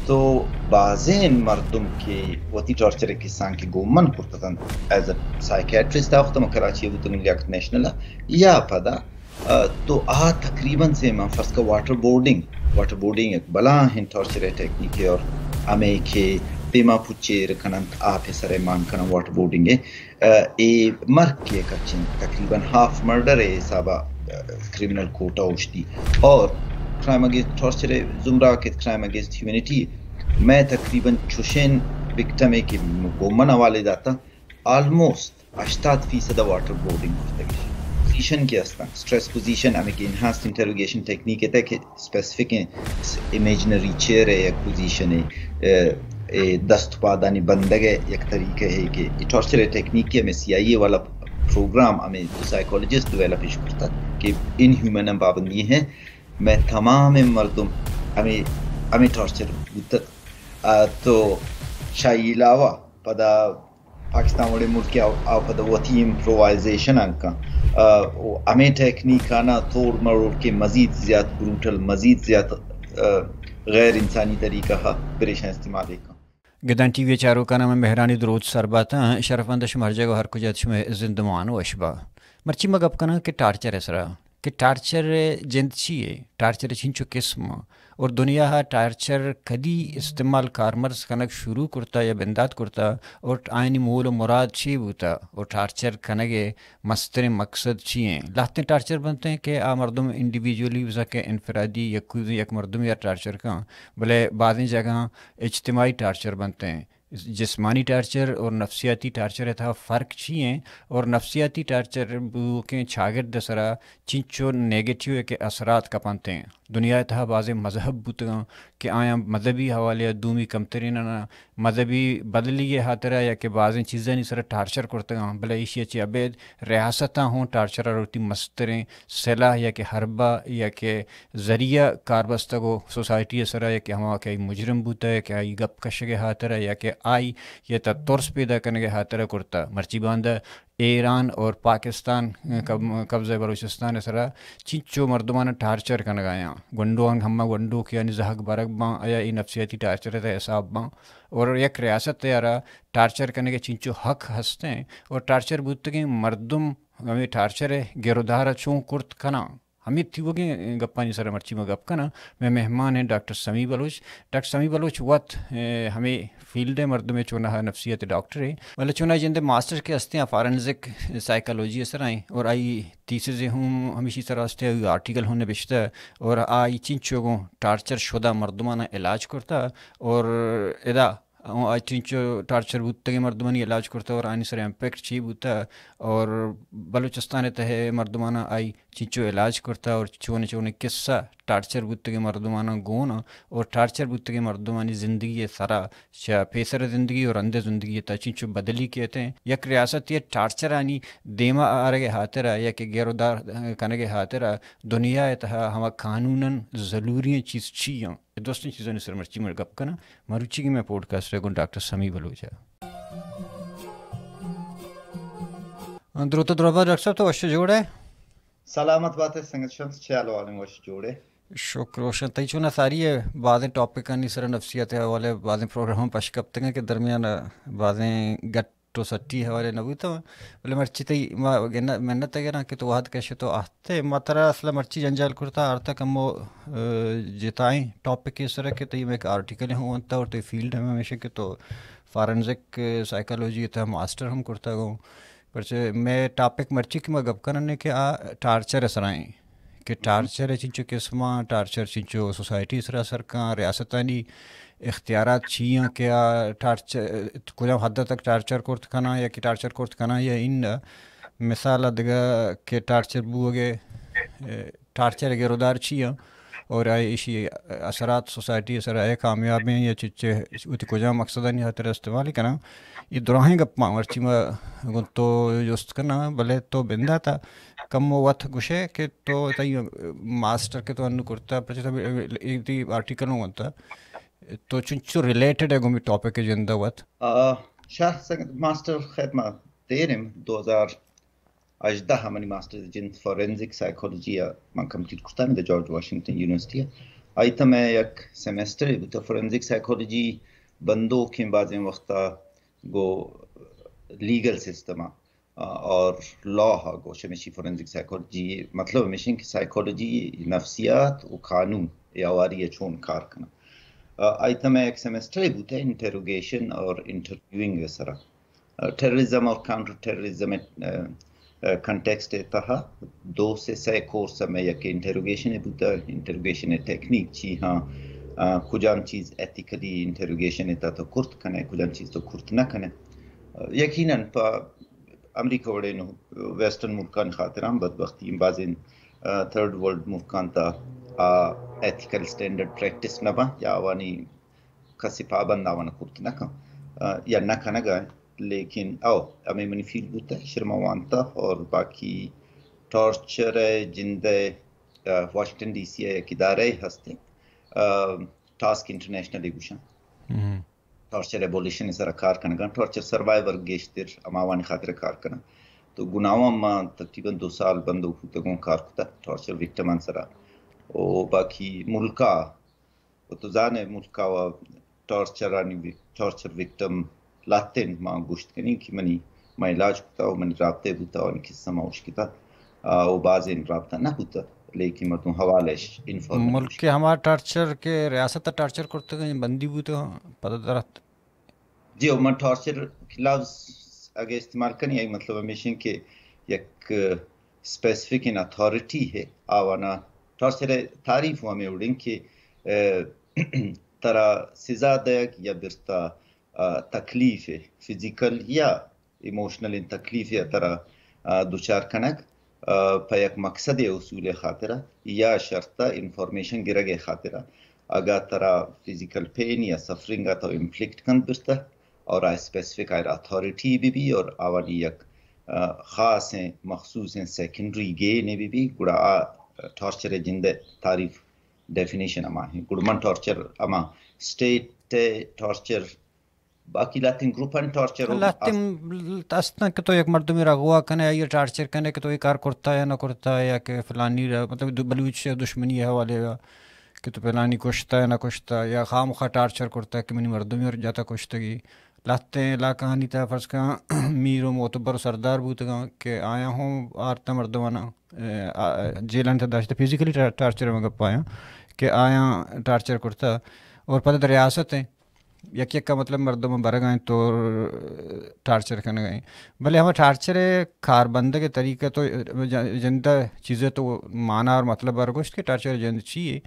تو بازیں مردم کہ وتی ٹارچر ءِ کسانک کہ گوں من کرت اتنت، ایز اے سائیکیٹرسٹ، آ وخت من کراچی ءَ بوتگوں، لیاقت نیشنل ءَ، یا پدا، آ، تو آ تقریباً سیم ءَ، فرض کن واٹر بورڈنگ، واٹر بورڈنگ یک بلاہیں ٹارچر ءِ ٹیکنیکے، اور ہمے کہ دیما پچ ایر کننت، آپ ءِ سر ءَ مان کننت واٹر بورڈنگ ءَ، آ، اے مرگ ءِ کچ انت، تقریباً ہاف مرڈر ءِ حساب ءَ، آ، کرمنل کوڈ ءَ اوشتی۔ اور کرائم اگینسٹ، ٹارچر ءِ زمرہ کہ کرائم اگینسٹ ہیومینٹی، مئے تقریباً چوشیں وکٹمے کہ گوں من حوالے داتاں، آلموسٹ ہشتاد فیصد ءَ واٹر بورڈنگ کرتگ۔ پوزیشن کہ استاں، اسٹریس پوزیشن، ہمے کہ انہانسڈ انٹروگیشن ٹیکنیک ءِ تہ کہ اسپیسیفک ایں، امیجنری چیئر ءِ یک پوزیشنے، اے، اے دست پادانی بندگ ءِ یک طریقہ ہے کہ اے ٹارچر ءِ ٹیکنیک کہ ہمے سی آئی اے والا پروگرام، ہمے دو سائیکولوجسٹ دویلا پیش کرتا کہ ان ہیومن ہم پابندی ہیں، میں تمام مردم ہمیں، ہمیں ٹارچر بوتت۔ آ، تو شاہی علاوہ پدا پاکستان وڑیں ملک ءَ آ، آ پدا وتی امپرووائزیشن انکاں، آ، و ہمیں ٹیکنیک آنا توڑ مروڑ کہ مزید زیات بروٹل، مزید زیات، آ، غیر انسانی طریقہ ءَ پریشاں استعمال کن۔ گدان ٹی وی ءِ چاروکاناں مئے مہرانی دروت سر باتاں۔ شرفمند، شما ہر جاگہ و ہر کجا ات، شمئے زندمان وش با۔ مرچی ما گپ کناں کہ ٹارچر ءِ سرا، کہ ٹارچر ءِ جند چی اے، ٹارچر ءِ چنچو قسم آں، اور دنیا ءَ ٹارچر کدی استعمال کارمرز کنگ شروع کرتا یا بندات کرتا، اور آیانی مول و مراد چی بوتا، اور ٹارچر کنگ ءِ مستریں مقصد چی ایں؟ لہتیں ٹارچر بنت ایں کہ آ مردم انڈیویجولی، بزاں کہ انفرادی، یک، یک مردم یا ٹارچر کن، بلے بازیں جاگہاں اجتماعی ٹارچر بنت ایں۔ جسمانی ٹارچر اور نفسیاتی ٹارچر ءِ تہا فرق چی ایں؟ اور نفسیاتی ٹارچر بوکیں چاگرد ءِ سرا چنچو نیگیٹو ءِ کہ اثرات کپنت ایں؟ دنیا ءِ تہا بازیں مذہب بوتگاں کہ آیاں مذہبی حوالے ءَ دومی کمترین نہ، مذہبی بدلی ءِ ہاترا یا کہ بازیں چیزانی سرا ٹارچر کرتگاں، بلے ایشی ءَ چہ ابید ریاستاں ہوں ٹارچر ءَ وتی مستریں سلاح یا کہ حربہ یا کہ ذریعہ کار بستگ و سوسائٹی ءِ سرا یا کہ ہما کہ آئی مجرم بوتہ یا کہ آئی گپ کشگ ءِ ہاترا یا کہ آئی ءِ تہ ترس پیدا کنگ ءِ ہاترا کرتہ۔ مرچی باندا ایران اور پاکستان قب-، قبضہ بلوچستان ءِ سرا چنچو مردماناں ٹارچر کنگ ءَ آیاں۔ گونڈوان ہما گونڈوکیانی زہگ برگ باں، آیا اے نفسیاتی ٹارچر ءِ تہ حساب باں۔ اور یک ریاست ءِ را ٹارچر کنگ ءِ چنچو حق ہستیں اور ٹارچر بوتگیں مردم ہمے ٹارچر ءِ گرودار ءَ چون کرت کناں۔ ہمے تیوگیں گپانی سرا مرچی ما گپ کناں۔ مئے مہمان ایں ڈاکٹر سمی بلوچ۔ ڈاکٹر سمی بلوچ وت، اے، ہمے فیلڈ ءِ مردمے، چوناہا نفسیات ءِ ڈاکٹرے، بلے چوناہا جند ءِ ماسٹر کہ ہستیں، آ فارنزک سائیکالوجی ءِ سرا ایں اور آئی تھیسز ہم ہمیشی سرا ہستیں، آئی آرٹیکل ہم نبشتہ اور آئی چنچو گوں ٹارچر شدہ مردماناں علاج کرتہ اور ادا آ چنچو ٹارچر بوتگیں مردمانی علاج کرتہ اور آنی سر امپیکٹ چی بوتہ اور بلوچستان ءِ تہ ءِ مردماناں آئی چنچو علاج کرتہ اور چون چون قصہ ٹارچر بوتگیں مردماناں گون اور ٹارچر بوتگیں مردمانی زندگی ءِ سرا چہ پیسر زندگی اور رند زندگی ءِ تہ چنچو بدلی کیت ایں۔ یک ریاستے ءِ ٹارچرانی دیما آرگ ءِ ہاترا یا کہ گرودار کنگ ءِ ہاترا دنیا ءِ تہا ہما قانوناً ضروری چیز چی آں؟ اے درستیں چیزانی سر مرچی من گپ کناں۔ مروچی کہ مئے پوڈکاسٹ ءَ گوں ڈاکٹر سمی بلوچ ءَ۔ دروت ءُ درہبات ڈاکٹر صاحب، تو وش جوڑ ئے؟ سلامت بات ئے سنگت شمس، چے حال احوال ایں؟ وش جوڑ ئے؟ شکر وشاں۔ تئی چونا ساری ءَ بازیں ٹاپکانی سر، نفسیات ءِ حوالے بازیں پروگرام پش کپتگ اَنت کہ درمیان ءَ بازیں گٹ ءُ سٹی حوالے نہ بوتگ، بلے مرچی تئی ما گنہ-، منت ءَ گراں کہ تو وہد کش ئے تو آہت ئے۔ ما ترا اصل ءَ مرچی جنجال کرتا آرتا کمو، اے، جتائیں ٹاپکے سر کہ تئی ہمے آرٹیکل ہم ونتا اور تئی فیلڈ ہم ہمیش ایں کہ تو فارنزک سائیکالوجی ءِ تہ ماسٹر ہم کرتا گوں۔ پرچہ مئے ٹاپک مرچی کہ ما گپ کنن کہ آ ٹارچر ءِ سرا ایں کہ ٹارچر ءِ چنچو قسماں، ٹارچر چنچو سوسائٹی ءِ سرا اثر کن، ریاستانی اختیارات چی آں کہ آ ٹارچر، کجام حد تک ٹارچر کرت کناں یا کہ ٹارچر کرت کناں یا انّہ۔ مثال ءَ دگہ کہ ٹارچر بوگ ءِ، اے، ٹارچر ءِ گرودار چی آں اور آ ایشی اثرات سوسائٹی ءِ سرا اے کامیاب ایں یا چچے وتی کجام مقصدانی ہاتر استعمال کناں۔ اے دراہیں گپاں مرچی ما گوں تو جست کناں، بلے تو بندات ءَ کمو وت گوش ئے کہ تو تئی ماسٹر کہ تو انّو کرتا، پرچہ تو اے تئی آرٹیکل ہم ونتا، تو چنچو ریلیٹڈ ئے گوں مئے ٹاپک ءِ جند ءَ وت؟ آ، شاہ سنگت، ماسٹر خیر ما دیر ایں، دو ہزار ہژدہ ءَ منی ماسٹر ءِ جند فارنزک سائیکالوجی ءَ من کمپلیٹ کرتا، داں جارج واشنگٹن یونیورسٹی ءَ۔ آئی تہ مئے یک سیمسٹرے بوتہ، فورنزک سائیکالوجی بندوکیں بازیں وقتا گو لیگل سسٹم ء، آ، اور لا ء گوش ہمیشی فورنزک سائیکالوجی، مطلب ہمیشیں کہ سائیکالوجی نفسیات و قانون ء ہواری ء چون کار کناں۔ آ، آئی تہ مئے یک سیمسٹرے بوتہ انٹروگیشن اور انٹرویوئنگ ء سرا۔ ٹیررزم اور کاؤنٹر ٹیررزم ء، ء، کنٹیکسٹ ء تہا دو سے سئے کورس ہمے، یک انٹروگیشن ء بوتہ، انٹروگیشن ء ٹیکنیک چی ہاں، ء، کجام چیز ایتھیکلی انٹروگیشن ء تہا تو کرت کنے، کجام چیز تو کرت نہ کنے۔ ء، یقیناً پہ امریکہ وڑیں ویسٹرن ملکانی خاطر ہم بدبختی بازیں، ء، تھرڈ ورلڈ ملکان تہا آ ایتھیکل سٹینڈرڈ پریکٹس نہ باں یا آوانی کسے پابند آوان کرت نہ کن، ء، یا نہ کنگا انت، لیکن او ہمے منی فیلڈ بوتہ، شرما وانتہ اور باقی ٹارچر ء جند ء، ء، واشنگٹن ڈی سی ء یک ادارہ ہستے، ء، ٹاسک انٹرنیشنل ء گوشاں۔ ٹارچر ایبولیشن ء سرا کار کنگا، ٹارچر سروائیور گیشتر ہماوانی خاطر کار کناں۔ تو گناہاں ما تقریباً دو سال بندوک بوتگوں کار کتہ ٹارچر وکٹمان سرا۔ او باقی ملکا و تو زانے ملکا و ٹارچرانی وک-، ٹارچر وکٹم لاتین ما گوشت کنی کہ منی، ما علاج کتا و منی رابطہ بوتا و آنی قصہ ما اشکتا، آ، و بازین رابطہ نہ بوتا، لیکن مردم حوالش انفارمیشن ملک ہما ٹارچر کہ ریاست ٹارچر کرتگ، بندی بوتگ، پتہ درات۔ جی، و من ٹارچر لفظ اگہ استعمال کنی، آئی مطلب ہمیشیں کہ یک اسپیسیفک ان اتھارٹی ہے، آوانا ٹارچر تعریف ہمیں اڑیں کہ، ا، ترا سزا دیگ یا برتا، ا، تکلیف ہے، فزیکل یا ایموشنل ان تکلیف یا ترا، ا، دچار کنگ، ا، پہ یک مقصد حصول خاطرہ یا شرطہ انفارمیشن گرگ خاطرہ۔ اگا ترا فزیکل پین یا سفرنگ تو انفلکٹ کنت برتا، اور آ اسپیسیفک آئرا اتھارٹی بہ بی اور آوانی یک، ا، خاصیں مخصوصیں سیکنڈری گینے بہ بی، گڑا آ ٹارچر جند تعریف ڈیفینیشن ہما ہیں۔ گڑا من ٹارچر ہما اسٹیٹ ٹارچر، باقی لاتین گروپ ان ٹارچر لاتین است کہ تو یک مردمی را اغوا کنے، آئی ٹارچر کنے کہ تو یہ کار کرتا یا نہ کرتا، یا کہ فلانی را، مطلب، دو-، بلوچ دشمنی حوالے کہ تو پلانی کشتا یا نہ کشتا، یا خامخا ٹارچر کرتا کہ منی مردمی اور جاتا کشتگی۔ لہتیں علاقہانی تہا فرض کن میر و معتبر و سردار بوتگاں کہ آیاں ہوں آرتا مردمانا، ا، آ، جیلانی تہا داشتا، فزیکلی ٹار-، ٹارچر میں گپ آیاں کہ آیاں ٹارچر کرتا اور پدا در ریاست ہیں یک یک کا مطلب مردم برگ آئیں تو ٹارچر کنگ آئیں۔ بلے ہما ٹارچر کاربندگ طریقہ تو ج-، جندہ چیزیں تو معنی اور مطلب بر گوشت کہ ٹارچر جند چی ہے۔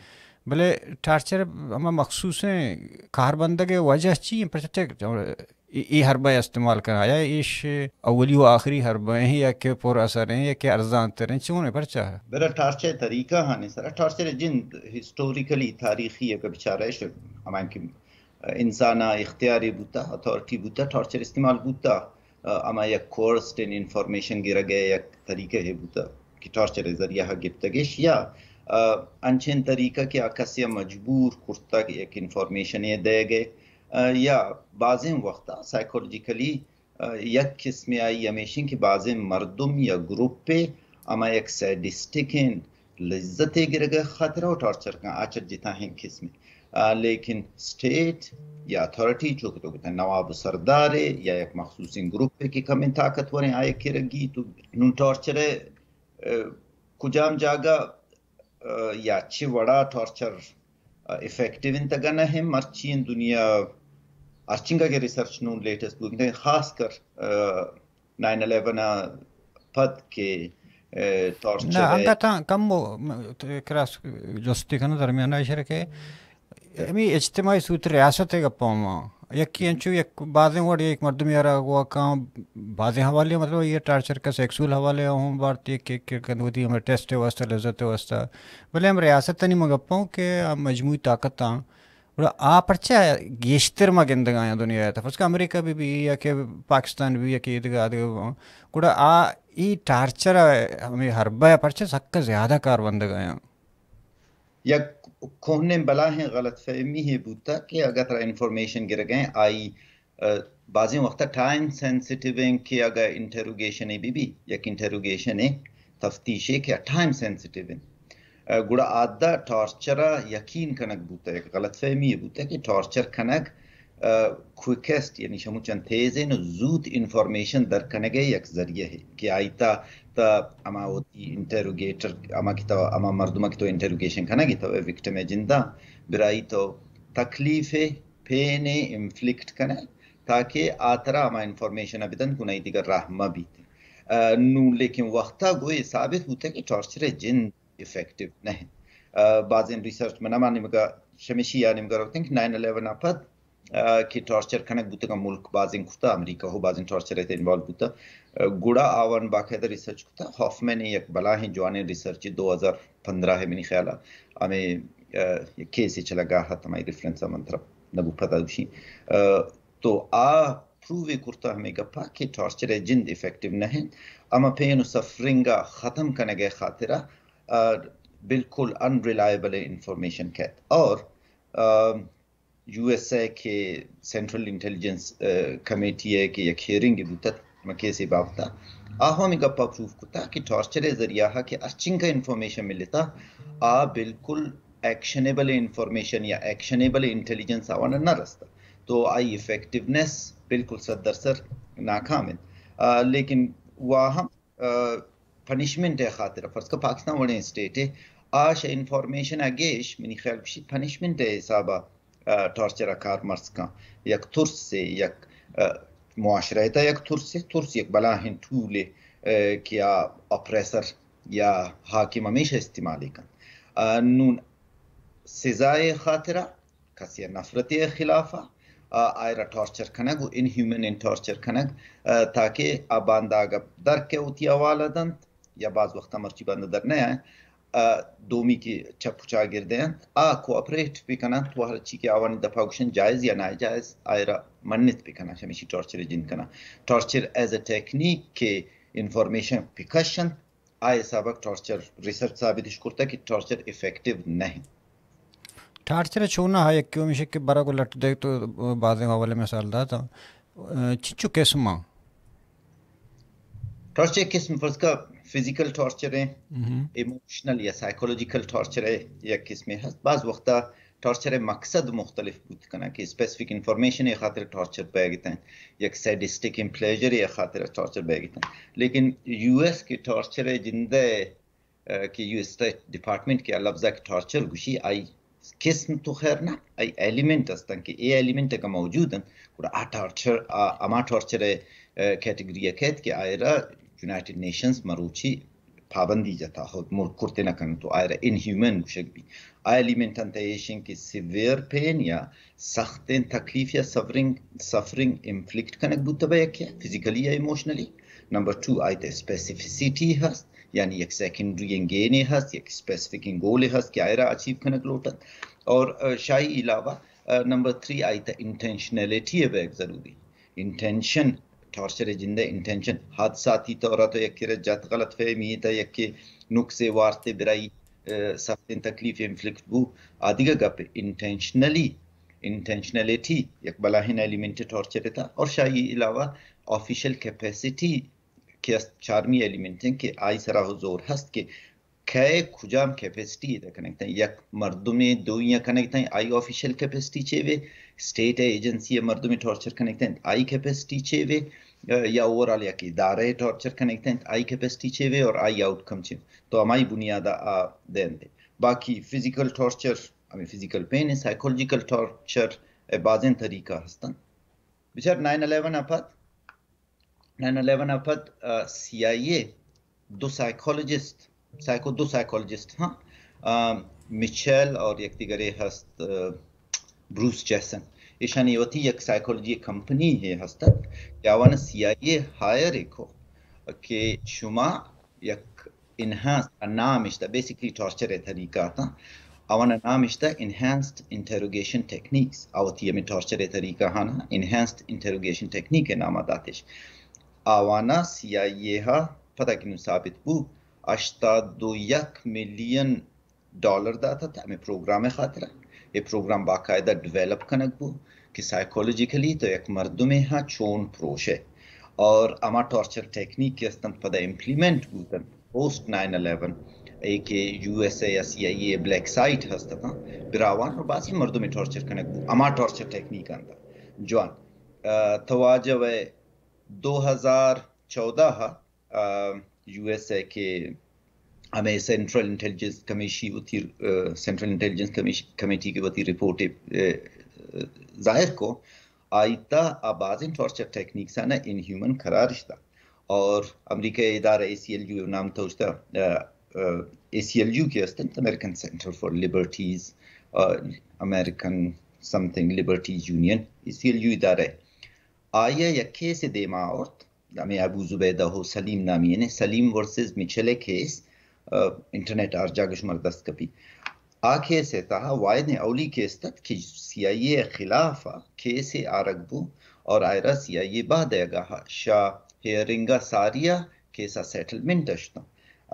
بلے ٹارچر ہما مخصوصیں کاربندگ وجہ چی ہیں؟ پرچہ ٹیک-، ای، ای حربہ استعمال کرا یا ایش اولی و آخری حربہ ہیں یا کہ پر اثر ہیں یا کہ ارزان تر ہیں، چون ہے پرچہ؟ برا ٹارچر طریقہ ہانے سرا، ٹارچر جند ہسٹوریکلی تاریخی اگر بچارہ ہے، ہمائیں کہ انسان ء اختیارے بوتہ، اتھارٹی بوتہ، ٹارچر استعمال بوتہ، ء، ہما یک کورسڈ ان انفارمیشن گرگ ء یک طریقہ ہے بوتہ کہ ٹارچر ء ذریعہ ء گپتگش یا، ء، انچین طریقہ کہ آ کسے ء مجبور کرتگ یک انفارمیشن ء دیگ ء، ء، یا بازیں وقت ء سائیکولوجیکلی ء، یک قسمے آئی ہمیشیں کہ بازیں مردم یا گروپے ہما یک سیڈسٹکیں لذتے گرگ ء خاطرہ و ٹارچر کن، آ چہ جتاہیں قسمے۔ ء، لیکن اسٹیٹ یا اتھارٹی چو کہ تو گوتہ نواب و سردارے یا یک مخصوصیں گروپے کہ کمیں طاقتوریں آئی کرگی تو نون ٹارچر ء، ء، کجام جاگہ ء، یا چہ وڑا ٹارچر، ء، افیکٹیو انت اگہ نہ ہم مرچی ان دنیا ہرچنگا کہ ریسرچ نون لیٹسٹ بوگندے خاص کر، ء، نائن الیون ء پد کہ، ء، ٹارچر نہ، انگت کم کراس جستی کنو درمیان اشر کہ ہمے اجتماعی صورت ریاست ء گپ ء ما یکے انچو یک بازیں وڑ یک مردمے ء را اغوا کاں، بازیں حوالے ء مطلب یہ ٹارچر کا سیکسول حوالے ء ہوں بارت یک یک کند وتی ہمے ٹیسٹ ء واسطہ لذت ء واسطہ، بلے ہم ریاست ء نی من گپ ء کہ آ مجموعی طاقت آں، گڑا آ پرچہ گیشتر ما گندگ آیاں دنیا ء تہ، فرض کہ امریکہ بہ بی یا کہ پاکستان بہ بی یا کہ ایدگہ آدگہ بہ باں، گڑا آ ای ٹارچر ء ہمے حربہ ء پرچہ سک زیادہ کار بندگ آیاں۔ یک کوہنیں بلاہیں غلط فہمی ہے بوتا کہ اگر ترا انفارمیشن گرگ ء آئی، ء، بازیں وقتا ٹائم سینسیٹیو ہیں کہ اگر انٹروگیشن بی بی، یک انٹروگیشن تفتیشے کہ ٹائم سینسیٹیو ہیں۔ گڑا آدا ٹارچر ءَ یقین کنگ بوتہ، یک غلط فہمی بوتہ کہ ٹارچر کنگ کوئکسٹ، یعنی شموچن تیز انت و زوت انفارمیشن در کنگ ءِ یک ذریعہ ہے کہ آئی تا تا ہما وتی انٹروگیٹر، ہما کہ تو ہما مردم کہ تو انٹروگیشن کنگ ءَ تو وکٹم ءِ جندا برائی تو تکلیف پین انفلکٹ کنگ، تاکہ آ ترا ہما انفارمیشن بدن گناہی دیگر راہ مہ بیت۔ نون لیکن وقتا گوئے ثابت بوتہ کہ ٹارچر جند افیکٹیو نہ انت۔ بازیں ریسرچ من ہما نیمگا، شمشی آ نیمگا روتیں کہ نائن الیون ءَ پد کہ ٹارچر کنگ بوتگاں، ملک بازیں کتا، امریکہ ہو بازیں ٹارچر ءَ انوالو بوتا۔ گڑا آوان باقاعدہ ریسرچ کتا، ہافمین ءِ یک بلاہیں جوانیں ریسرچ دو ہزار پندرہ ءَ منی خیال ءَ ہمیں یک کیسے چلگا ہت، ہمائی ریفرنس ءَ من طرف نبو پدا دوشی۔ تو آ پروو کرتا ہمیں گپا کہ ٹارچر جند افیکٹیو نہ انت، اما پین و سفرنگ ءَ ختم کنگ ءِ خاطرا بالکل انریلائبل انفارمیشن کیت۔ اور یو ایس اے کہ سینٹرل انٹیلیجنس کمیٹی ءِ کہ یک ہیئرنگ بوتت ہما کیس ءِ بابت ءَ، آ ہم گپا پروو کتا کہ ٹارچر ءِ ذریعہ کہ ہرچنکا انفارمیشن ملتا، آ بالکل ایکشنیبل انفارمیشن یا ایکشنیبل انٹیلیجنس آوانا نہ رستا، تو آئی افیکٹیونیس بالکل صد درصد ناکام انت۔ لیکن واہم پنشمنٹ ءِ خاطر، فرض کر پاکستان وڑیں اسٹیٹ ءَ آش انفارمیشن ءَ گیش منی خیال گوشی پنشمنٹ ءِ حساب ءَ ٹارچر ءَ کار مرز کن۔ یک ترس ءِ، یک معاشرہ ءِ تہ یک ترس ءِ، ترس یک بلاہیں ٹول ءِ کہ آ اپریسر یا حاکم ہمیشہ استعمال کن۔ نون سزا ءِ خاطر ءَ کسی ءِ نفرت ءِ خلاف ءَ آئرا ٹارچر کنگ و ان ہیومن ٹارچر کنگ، تاکہ آ باندا اگہ در کہ وتی حوالہ دنت یا بعض وقتا مرچی باندا در نہ آئیں، دومی کہ چپ و چاگرد انت آ کوآپریٹ بکننت و ہرچی کہ آوانی دپا گوشن جائز یا ناجائز آئرا منت بکنن، ہمیشی ٹارچر جند کنن۔ ٹارچر ایز اے ٹیکنیک کہ انفارمیشن بکشنت، آ حسابک ٹارچر ریسرچ ثابتش کرتا کہ ٹارچر افیکٹیو نہ انت۔ ٹارچر چونا ہا یکے ہمیشہ کہ برا کو لٹ دے تو بازیں حوالے مثال داتا۔ چنچو قسم؟ ٹارچر قسم فرض کا فزیکل ٹارچر ہیں، ایموشنل یا سائیکولوجیکل ٹارچر ہے، یک قسم ہے۔ بعض وقتا ٹارچر ءِ مقصد مختلف بوت کناں کہ اسپیسیفک انفارمیشن ءِ خاطر ٹارچر بیگتیں، یک سیڈسٹک پلیژر ءِ خاطر ٹارچر بیگتیں۔ لیکن یو ایس کہ ٹارچر ءِ جندے کہ یو ایس اسٹیٹ ڈپارٹمنٹ کہ لفظ کہ ٹارچر گوشی، آئی قسم تو خیر نہ، آئی ایلیمنٹ ہستن کہ اے ایلیمنٹ اگہ موجود انت، گڑا آ ٹارچر، آ ہما ٹارچر ءِ کیٹیگری ءَ کیت کہ آئرا یونائیٹڈ نیشنز مروچی پابندی جتا، ہو ملک کرتے نہ کنت تو آئرا ان ہیومن گوشگ بی۔ آ ایلیمنٹ انت ایشن کہ سیویئر پین یا سختیں تکلیف یا سفرنگ، سفرنگ انفلکٹ کنگ بوتہ بہ یکے فزیکلی یا ایموشنلی۔ نمبر ٹو، آئی تہ اسپیسیفسٹی ہست، یعنی یک سیکنڈری گینے ہست، یک اسپیسیفک گولے ہست کہ آئرا اچیو کنگ لوٹت۔ اور شاہی علاوہ نمبر تھری، آئی تہ انٹینشنلٹی بیگ ضروری۔ انٹینشن، ٹارچر جندے انٹینشن، حادثاتی طور تو یک کرے جت غلط فہمی تا، یک نقصے وارتے برائی سختیں تکلیف انفلکٹ بو، آدگہ گپ انٹینشنلی، انٹینشنلٹی یک بلاہین ایلیمنٹ ٹارچر تا۔ اور شاہی علاوہ آفیشل کیپیسٹی کہ است چارمی ایلیمنٹ ہیں کہ آئی سرا ہو زور ہست کہ کئے کجام کیپیسٹی ادا کنگ تاں، یک مردمے دوئیاں کنگ تاں، آئی آفیشل کیپیسٹی چے وے، اسٹیٹ ایجنسی مردمے ٹارچر کنگ تاں، آئی کیپیسٹی چے وے، یا اوورال یک ادارہ ٹارچر کنگ تاں، آئی کیپیسٹی چے وے اور آئی آؤٹ کم چے وے۔ تو ہمائی بنیاد آ دینتے۔ باقی فزیکل ٹارچر، ہمیں فزیکل پین ہے، سائیکولوجیکل ٹارچر بازیں طریقہ ہستن۔ بچار نائن الیون آ پد نائن الیون ء پد سی آئی اے دو سائیکولوجسٹ، سائیکو دو سائیکولوجسٹ ہاں، میچل اور یک دیگرے ہست بروس جیسن، ایشانی وتی یک سائیکولوجی کمپنی ہے ہست کہ آوان سی آئی اے ہائر کو کہ شما یک انہانس نام اشتا، بیسکلی ٹارچر طریقہ تا، آوانا نام اشتا انہانسڈ انٹروگیشن ٹیکنیکس۔ آ وتی ہمیں ٹارچر طریقہ ہانا انہانسڈ انٹروگیشن ٹیکنیک نام داتش۔ آوانا سی آئی اے ہا پدا کہ نوں ثابت بو، ہشتاد و یک ملین ڈالر داتا تا ہمیں پروگرام خاطر۔ اے پروگرام باقاعدہ ڈیولپ کنگ بو کہ سائیکولوجیکلی تو یک مردمے ہا چون پروشے اور اما ٹارچر ٹیکنیک کہ استنت پدا امپلیمنٹ بوتن پوسٹ نائن الیون، اے کہ یو ایس اے یا سی آئی اے بلیک سائٹ ہست اتاں، براوان اور بازیں مردمے ٹارچر کنگ بو، ہما ٹارچر ٹیکنیک انت۔ جوان، آ، تو واجہ وے دو ہزار چودہ ء، آ، یو ایس اے کہ ہمیں سینٹرل انٹیلیجنس کمیشی وتی، آ، سینٹرل انٹیلیجنس کمیش-، کمیٹی کے وتی رپورٹ، آ، ظاہر کو، آئی تا آ بازیں ٹارچر ٹیکنیکس آنا ان ہیومن قرار اشتا۔ اور امریکہ ادارہ اے سی ایل یو نام تو اشتا، آ، آ، اے سی ایل یو کہ است انت، امریکن سینٹر فار لبرٹیز، آ، American something liberties union, A C L U ادارہ۔ آئی ء یک کیس دیما آورت، ہمیں ابو زبیدہ ہو سلیم نامی نے، سلیم ورسز مچل ء کیس، آ، انٹرنیٹ ہر جاگہ شمار دست کپی۔ آ کیس ء تہا واحد نے اولی کیس تت کہ سی آئی اے خلاف کیس آرگ بو اور آئرا سی آئی اے بعد ء گاہ شاہ ہیئرنگ ء ساری ء کیس ء سیٹلمنٹ اشتاں۔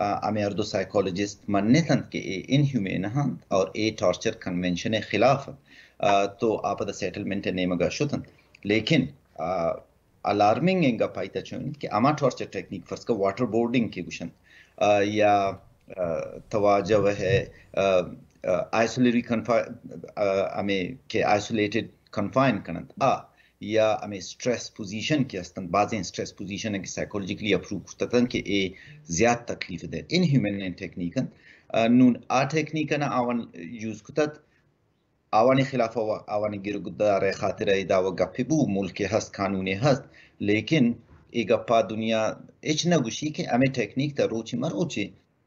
آ، ہمیں ہر دو سائیکولوجسٹ منت انت کہ اے ان ہیومین انت اور اے ٹارچر کنونشن ء خلاف انت۔ آ، تو آ پدا سیٹلمنٹ ء نیمگا شت انت۔ لیکن، آ، الارمنگ انگا پائیتا چون کہ ہما ٹارچر ٹیکنیک فرض کا واٹر بورڈنگ کے گوشنت، آ، یا، آ، تواجہ ہے، آ، آ، آئسولیٹڈ کنفا-، آ، ہمیں کہ آئسولیٹڈ کنفائن کننت، آ، یا ہمیں سٹریس پوزیشن کے ہستنت، بازیں سٹریس پوزیشن کہ سائیکولوجیکلی اپروو کرتتن کہ اے زیاد تکلیف دے، ان ہیومن ٹیکنیک انت۔ آ، نون آ ٹیکنیک نا آوان یوز کتت، آوانی خلاف آوا-، آوانی گرگدار خاطر ادا و گپی بو، ملک ہست، قانون ہست، لیکن اے گپا دنیا ہچ نہ گوشی کہ ہمیں ٹیکنیک تا روچی مروچی،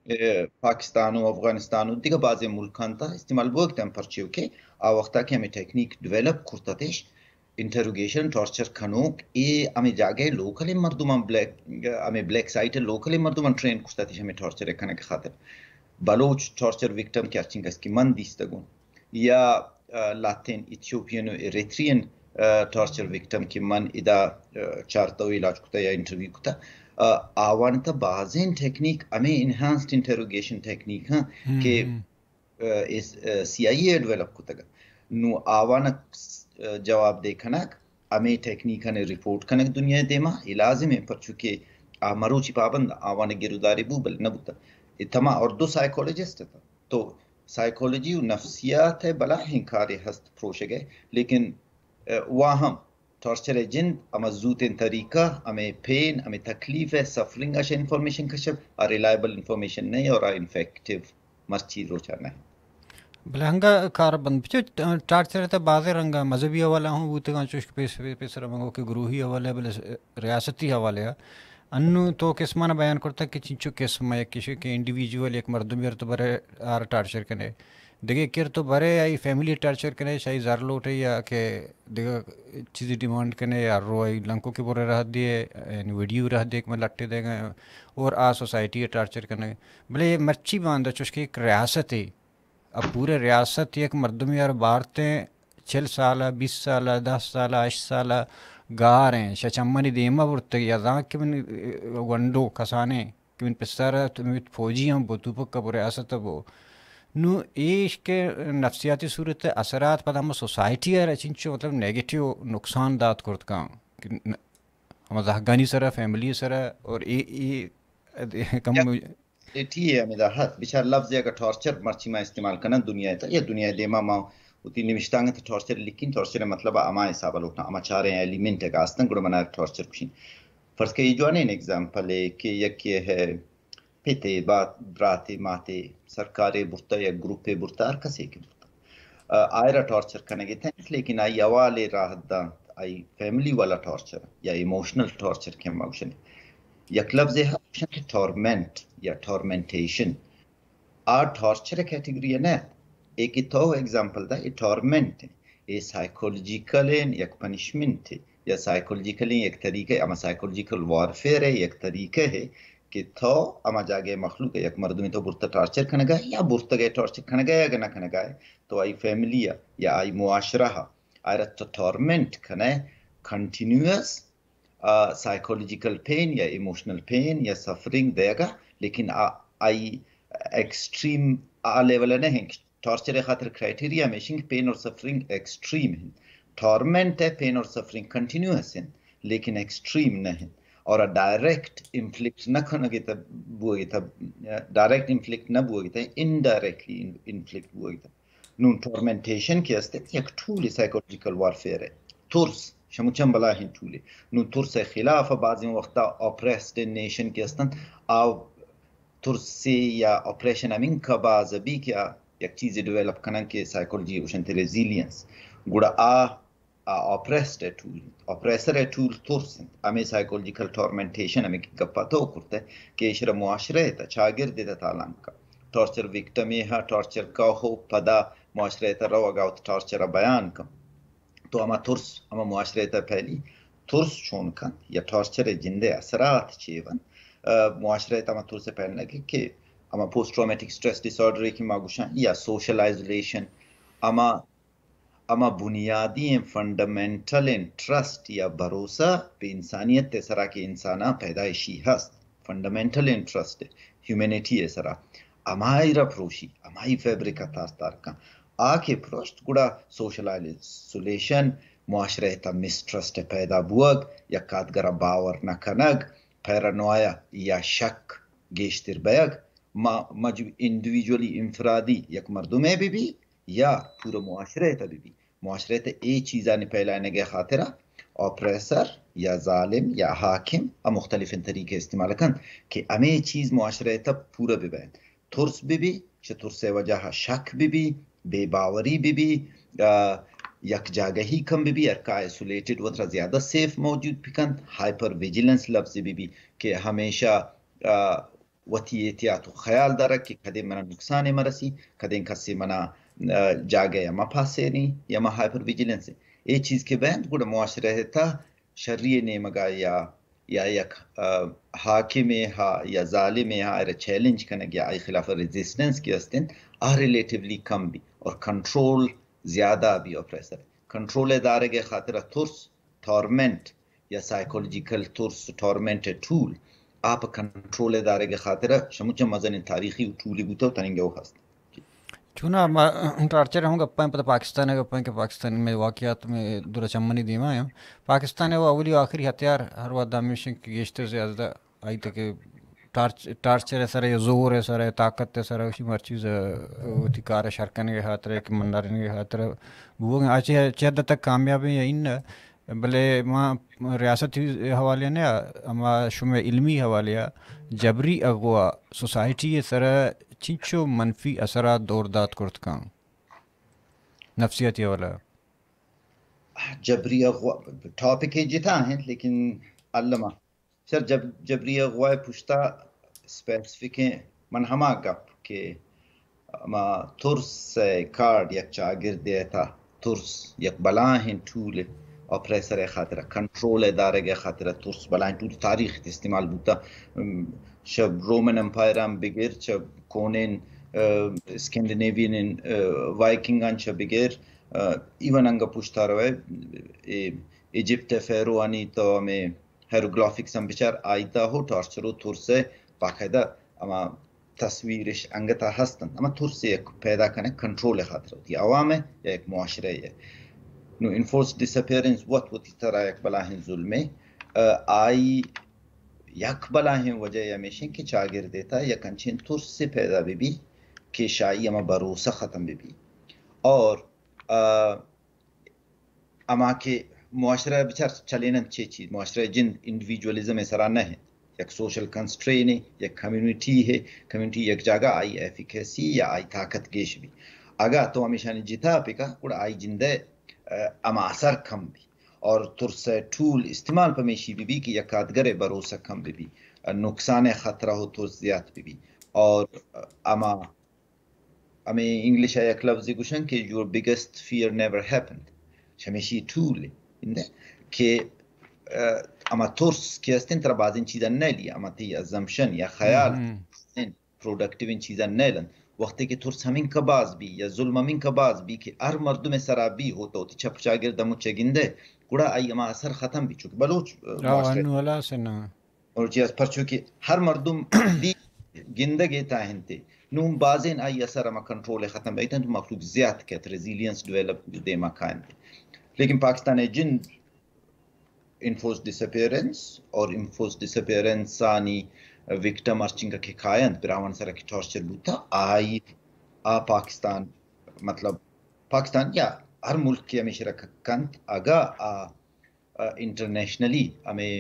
اے، پاکستان و افغانستان و دیگہ بازیں ملکان تا استعمال بوگ تن پرچیو کہ آ وقتا کہ ہمیں ٹیکنیک ڈیولپ کرتتش، انٹروگیشن، ٹارچر کنوک، اے ہمیں جاگہ لوکل مردمان بلیک، ہمیں بلیک سائٹ لوکل مردمان ٹرین کرتتش ہمیں ٹارچر کنگ خاطر۔ بلوچ ٹارچر وکٹم کہ ہرچنگ است کہ من دیستگوں، یا، آ، لاتین ایتھیوپین و ایریترین، آ، ٹارچر وکٹم کہ من ادا، آ، چارتا و علاج کتا یا انٹرویو کتا، آ، آوان تا بازیں ٹیکنیک، ہمیں انہانسڈ انٹروگیشن ٹیکنیک ہاں کہ، آ، اس، آ، سی آئی اے ڈیولپ کتگا۔ نو آوان، آ، جواب دے کنگ، ہمیں ٹیکنیکاں رپورٹ کنگ دنیا دیما، اے لازم ہے، پرچو کہ آ مروچی پابند آوان گروداری بو، بل نہ بوتا۔ اے تما اور دو سائیکولوجسٹ تھا۔ تو سائیکولوجی و نفسیات ء بلاہیں کارے ہست پروشگ ء، لیکن، آ، واہم ٹارچر ء جند ہما زوتیں طریقہ، ہمیں پین، ہمیں تکلیف ء سفرنگ ء انفارمیشن کشگ، آ ریلائبل انفارمیشن نہیں اور آ انفیکٹیو مرچی روچا نہیں۔ بلے ہنگا کار بند بچو، ٹارچر ء تہ بازیں رنگا مذہبی حوالہ ہوں بوتگاں، چوش کہ پیس-، پیسر منگو کہ گروہی حوالہ، بلے ریاستی حوالہ ء۔ انوں تو قسماں بیان کرتگ کہ چنچو قسم ء، یک ایش کہ انڈیویجول یک مردمے ء تو برے آر ٹارچر کنے، دگہ کر تو برے آئی فیملی ٹارچر کنے، شاہی زر لوٹے یا کہ دگہ چیزی ڈیمانڈ کنے، یا رو آئی لنکو کہ برے راہ دے، یعنی ویڈیو راہ دے کہ میں لٹے دے گئے، اور آ سوسائٹی ء ٹارچر کنے۔ بلے مرچی باندا چوش کہ یک ریاستے، اب پورے ریاست یک مردمی ار بارتیں، چل سال ء، بیست سال ء، دہ سال ء، ہشت سال ء گار ایں، شہ چمانی دیما برتگ یا زانت کہ من گونڈو کسانیں کہ من پسر ء تو من فوجی ہم بو، توپک ء بو، ریاست ء بو۔ نوں ایش کہ نفسیاتی صورت ء اثرات پدا ہم سوسائٹی ء را چنچو مطلب نیگیٹو نقصان دات کرت کاں کہ ن-، ہما زہگانی سرا، فیملی سرا اور اے، اے کم یک کوالٹی ہے ہمیں دا ہست۔ بچار لفظ اگر ٹارچر مرچی ما استعمال کنن دنیا تا، یا دنیا دیما ما وتی نوشتانگ تا ٹارچر لکھیں، ٹارچر مطلب ہما حساب لوٹنا، ہما چاریں ایلیمنٹ اگر آستن گڑا منا ٹارچر کشیں۔ فرض کہ یہ جوانیں ایگزامپل ہے کہ یک یہ ہے پتے، بات، براتے، ماتے، سرکارے برتا یا گروپے برتا، ہر کسے کہ برتا۔ آ، آئرا ٹارچر کنگے تھنت، لیکن آئی حوالے راہ دانت، آئی فیملی والا ٹارچر یا ایموشنل ٹارچر کہ ہم گوشن۔ یک لفظے ہست گوشن کہ ٹورمنٹ یا ٹورمنٹیشن۔ آ ٹارچر کیٹیگری نہ، اے کہ تو ایگزامپل دا، اے ٹورمنٹ ہے، اے سائیکولوجیکل ہیں، یک پنشمنٹ ہے، یا سائیکولوجیکل ہیں، یک طریقہ ہے، اما سائیکولوجیکل وارفیئر ہے، یک طریقہ ہے کہ تو اما جاگہ مخلوق ہے، یک مردمی تو برتا ٹارچر کنگا ہے، یا برتا گئے ٹارچر کنگا ہے، یا نہ کنگا ہے، تو آئی فیملی ہے، یا آئی معاشرہ ہے، آئی را تو ٹورمنٹ کنے، کنٹینیوس، آ، سائیکولوجیکل پین یا ایموشنل پین یا سفرنگ دیگا، لیکن آ، آئی ایکسٹریم آ لیول نہ ہیں۔ ٹارچر خاطر کرائٹیریا ہمیشن کہ پین اور سفرنگ ایکسٹریم ہیں۔ ٹورمنٹ ہے، پین اور سفرنگ کنٹینیوس ہیں، لیکن ایکسٹریم نہ ہیں۔ اور ڈائریکٹ انفلکٹ نہ کنگی تا، بوگی تا، ڈائریکٹ انفلکٹ نہ بوگی تا، انڈائریکٹلی انفلکٹ بوگی تا۔ نون ٹورمنٹیشن کہ است، یک ٹولے، سائیکولوجیکل وارفیئر ہے۔ ترس شموچن بلاہیں ٹولے۔ نون ترس خلاف بعضی وقتا اپریسڈ نیشن کہ استن، آ ترسی یا اپریشن ہمینکا باز بی کہ آ یک چیزے ڈیولپ کنن کہ سائیکولوجی گوشنت ریزیلینس۔ گڑا آ، آ اپریسڈ ٹول، اپریسر ٹول ترس انت۔ ہمیں سائیکولوجیکل ٹورمنٹیشن ہمیں گپا تو کرتے کہ ایشرا معاشرہ تا، چاگرد تا تالان کا۔ ٹارچر وکٹم ہا، ٹارچر کا ہو، پدا معاشرہ تا روگا وت ٹارچر بیان کن۔ تو ہما ترس، ہما معاشرہ تا پہلی ترس چون کنت یا ٹارچر جندے اثرات چے بنت؟ آ، معاشرہ تا ہما ترس پہل نگی کہ ہما post traumatic stress dis order کہ ما گوشاں یا سوشل آئزولیشن، ہما، ہما بنیادی ہیں فنڈامنٹل ہیں ٹرسٹ یا بھروسہ پہ انسانیت سرا کہ انسانا پیدائشی ہست، فنڈامنٹل ہیں ٹرسٹ ہیومینٹی سرا، ہمائی را پروشی، ہمائی فیبرک تار تار کن۔ آ کہ پروشت گڑا سوشل آئزولیشن، معاشرہ تا مسٹرسٹ پیدا بوگ، یک آدگرا باور نہ کنگ، پیرانویا یا شک گیشتر بیگ، ما مجب-، انڈیویجولی، انفرادی یک مردمے بہ بی یا پورا معاشرہ تا بہ بی۔ معاشرہ تا اے چیزانی پھیلانگے خاطرا آپریسر یا ظالم یا حاکم آ مختلفیں طریقے استعمال کنت کہ ہمے چیز معاشرہ تا پورا بہ بینت۔ ترس بہ بی، چہ ترس وجہ شک بہ بی، بے باوری بہ بی، آ، یک جاگہی کم بہ بی، ہر کا آئسولیٹڈ وترا زیادہ سیف موجود بکنت، ہائپر ویجیلنس لفظ بہ بی کہ ہمیشہ، آ، وتی احتیاط و خیال دارگ کہ کدے منا نقصان مرسی، کدے کسی منا، آ، جاگہ یا ما پاسینی یا ما ہائپر ویجیلنس۔ اے چیز کہ بینت گڑا معاشرہ تا شری نیمگا یا، یا یک، آ، حاکمے ہا یا ظالمے ہا ارا چیلنج کنگ یا آئی خلاف ریزسٹنس کہ استن، آ ریلیٹیولی کم بی اور کنٹرول زیادہ بی اپریسر۔ کنٹرول دارگ خاطر ترس، ٹورمنٹ یا سائیکولوجیکل ترس، ٹورمنٹ ٹول، آپ کنٹرول دارگ خاطر شموچ مزن تاریخی ٹولی بوتا و تننگے و ہست۔ چونا ما ٹارچر ہم گپاں، پتہ پاکستان ء گپاں کہ پاکستان میں واقعات میں درا چمنی دیما ہیں۔ پاکستان ء اولی و آخری ہتھیار ہر وقت ہمیش کہ گیشتر زیادہ آئی تک ٹارچ-، ٹارچر ء سر ء، زور ء سر ء، طاقت ء سر ء، اسی ہر چیز ء وتی کار ء شر کنگ ء خاطر ء کہ مندارینگ ء خاطر ء بوگ ء۔ آ چہ، چہ حد تک کامیاب ہیں یا ان، بلے ما ریاستی حوالے نہ، ہما شمئے علمی حوالے ء جبری اغوا سوسائٹی ء سر ء چنچو منفی اثرات دور دات کرت کن؟ نفسیاتی حوالہ۔ جبری اغوا ٹاپک جتا ہیں، لیکن الما سر جب-، جبری اغوا پشتا اسپیسیفک ہیں۔ من ہما گپ کہ ما ترس کارڈ یک چاگردے تا، ترس یک بلاہیں ٹول اپریسر خاطر، کنٹرول دارگ خاطر ترس بلاہیں ٹول تاریخ استعمال بوتا۔ ام، چہ رومن امپائر ہم بگر، چہ کونین، آ، اسکینڈینیوین، آ، وائکنگان چہ بگر، آ، ایون انگا پشتا روے، اے، ایجپت فیروانی تو ہمیں ہیروگلافکس ہم بچار، آئی تا ہو ٹارچر و ترس ء باقاعدہ ہما تصویرش انگتا ہستن، ہما ترس ء یک پیدا کنے کنٹرول ء خاطر ہوتی عوام ء یا یک معاشرہ ء۔ نو انفورس ڈس اپیئرنس وت وتی ترا یک بلاہیں ظلمے، آ، آئی یک بلاہیں وجہ ہمیشیں کہ چاگردے تا یک انچیں ترس پیدا بہ بی کہ شاہی ہما بھروسہ ختم بہ بی۔ اور، آ، ہما کہ معاشرہ بچار چلیننت چے چیز، معاشرہ جند انڈیویجولیزم سرا نہ انت، یک سوشل کنسٹرین ہے، یک کمیونٹی ہے، کمیونٹی یک جاگہ آئی ایفیکیسی یا آئی طاقت گیش بی۔ اگا تو ہمیشانی جتا پکا، گڑا آئی جندے، آ، ہما اثر کم بی۔ اور ترس ٹول استعمال پمیشی بی بی کہ یک آدگرے بھروسہ کم بی بی، آ، نقصان خطرہ و ترس زیات بی بی۔ اور، آ، ہما ہمیں انگلش ء یک لفظے گوشن کہ your biggest fear never happened۔ ہمیشی ٹول ہے کہ، آ، ہما ترس کہ استیں ترا بازیں چیزاں نہ لی، ہما تی ازمپشن یا خیال، پروڈکٹیو ان چیزاں نہ لن۔ وقتی کہ ترس ہمینکا باز بی یا ظلم ہمینکا باز بی کہ ہر مردم سرا بی ہو تو تی چپ چاگرد ہمو چگندے، گڑا آئی ہما اثر ختم بی، چونکہ بلوچ، آ، معاشرہ انو ہلاس نہ۔ اور چیز پرچو کہ ہر مردم دی گندگ ء تاہنتے۔ نون بازین آئی اثر ہما کنٹرول ء ختم بیتن تو مخلوق زیات کیت، ریزیلینس ڈیولپ دیما کائنت۔ لیکن پاکستان ء جند انفورس ڈس اپیئرنس اور انفورس ڈس اپیئرنس آنی وکٹم ہرچنگا کہ کاینت، براہوان سرا کہ ٹارچر بوتا، آئی آ پاکستان، مطلب پاکستان یا ہر ملک کہ ہمیشہ را کنت، اگا آ انٹرنیشنلی ہمیں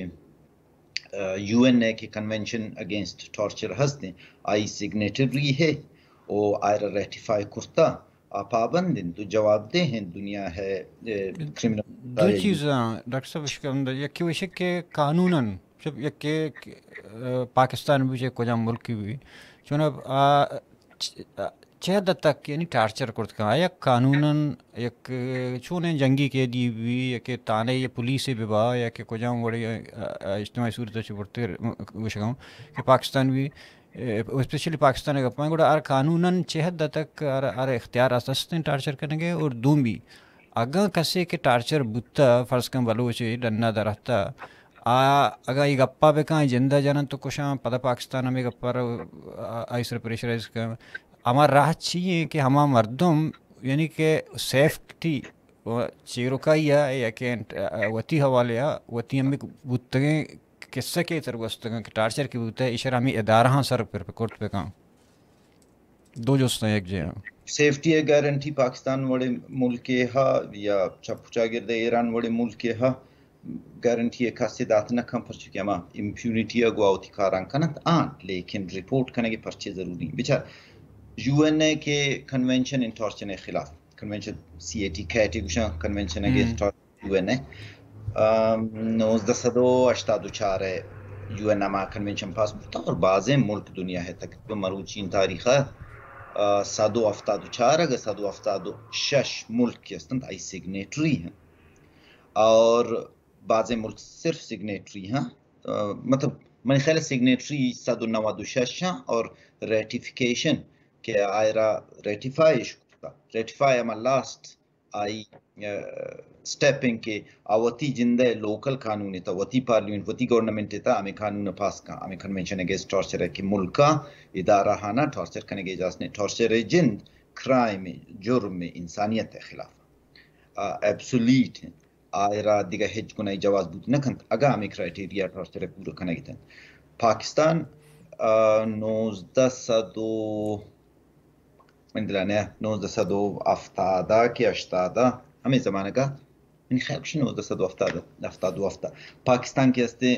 یو این اے کے کنونشن اگینسٹ ٹارچر ہستیں، آئی سگنیٹری ہے او آئرا ریٹیفائی کرتا، آ پابند انت تو جواب دہ ہیں دنیا ہے کرمنل۔ دو چیز، ڈاکٹر صاحب اشکندر، یکی وشک کہ قانوناً جب یکی پاکستان بھی چاہے کجا ملک بھی چون چہ حد تک یعنی ٹارچر کرت کن آیا قانوناً یک چونیں جنگی قیدی بھی یا کہ تانے یہ پولیس بھی با یا کہ کجام وڑے اجتماعی صورت چ برتے گوشگاؤں کہ پاکستان بھی اسپیشلی پاکستان گپاں گڑا ہر قانوناً چہ حد تک ہر ہر اختیار است ہیں ٹارچر کرنے کے اور دوم بھی اگاں کسے کہ ٹارچر بوتا فرض کن بلوچ ڈنا درہتا آ اگاں یہ گپا بکاں جندہ جنن تو کشاں پدا پاکستان ہمیں گپا آئی سر پریشرائز کن ہما راہ چی ہیں کہ ہما مردم یعنی کہ سیفٹی چیرکائی یا کہ وتی حوالے وتی ہمیں بوتگیں قصہ کے تر گوستگیں کہ ٹارچر کی بوتا ہے اشر ہمیں ادارہ سر پر کرت بکاں۔ دو جستاں یک جے ہاں۔ سیفٹی ء گارنٹی پاکستان وڑے ملکے ہا یا چپ چاگرد ایران وڑے ملکے ہا گارنٹی ء کسے دات نہ کن پرچہ کہ ہما امپیونٹی ء گوا وتی کاراں کنت آن، لیکن رپورٹ کنگے پرچے ضروری بچار یو این اے کے کنونشن ان ٹارچر ء خلاف، کنونشن سی اے ٹی کیٹے گوشاں، convention against torture U N اے نوزدہ سد و ہشتاد و چار ء یو این اے ما کنونشن پاس بوتا اور بازیں ملک دنیا ہے تقریباً مروچین تاریخ سد و ہفتاد و چار اگر سد و ہفتاد و شش ملک کے استنت آئی سگنیٹری ہیں اور بازیں ملک صرف سگنیٹری ہیں۔ مطلب منی خیال سگنیٹری سد و نود و شش ہیں اور ریٹیفیکیشن کہ آئرا ریٹیفائی شکتا، ریٹیفائی ہما لاسٹ آئی اسٹیپ انت کہ آ وتی جندئے لوکل قانون تا، وتی پارلیمنٹ، وتی گورنمنٹ تا ہمیں قانون پاس کن، ہمیں کنونشن اگینسٹ ٹارچر ہے کہ ملکا ادارہ ہانا ٹارچر کنگے اجازت نہیں۔ ٹارچر جند کرائم، جرم انسانیت خلاف ایبسولیٹ ہیں۔ آئرا دیگہ ہچ گناہی جواز بوت نہ کنت اگاں ہمیں کرائٹیریا ٹارچر پورا کنگی تنت۔ پاکستان نوزدہ سد و من دلانہ نوزدہ سد و ہفتاد کہ ہشتاد ہمیں زمانگا منی خیال کشی نوزدہ سد و ہفتاد، ہفتاد و ہفت پاکستان کے استے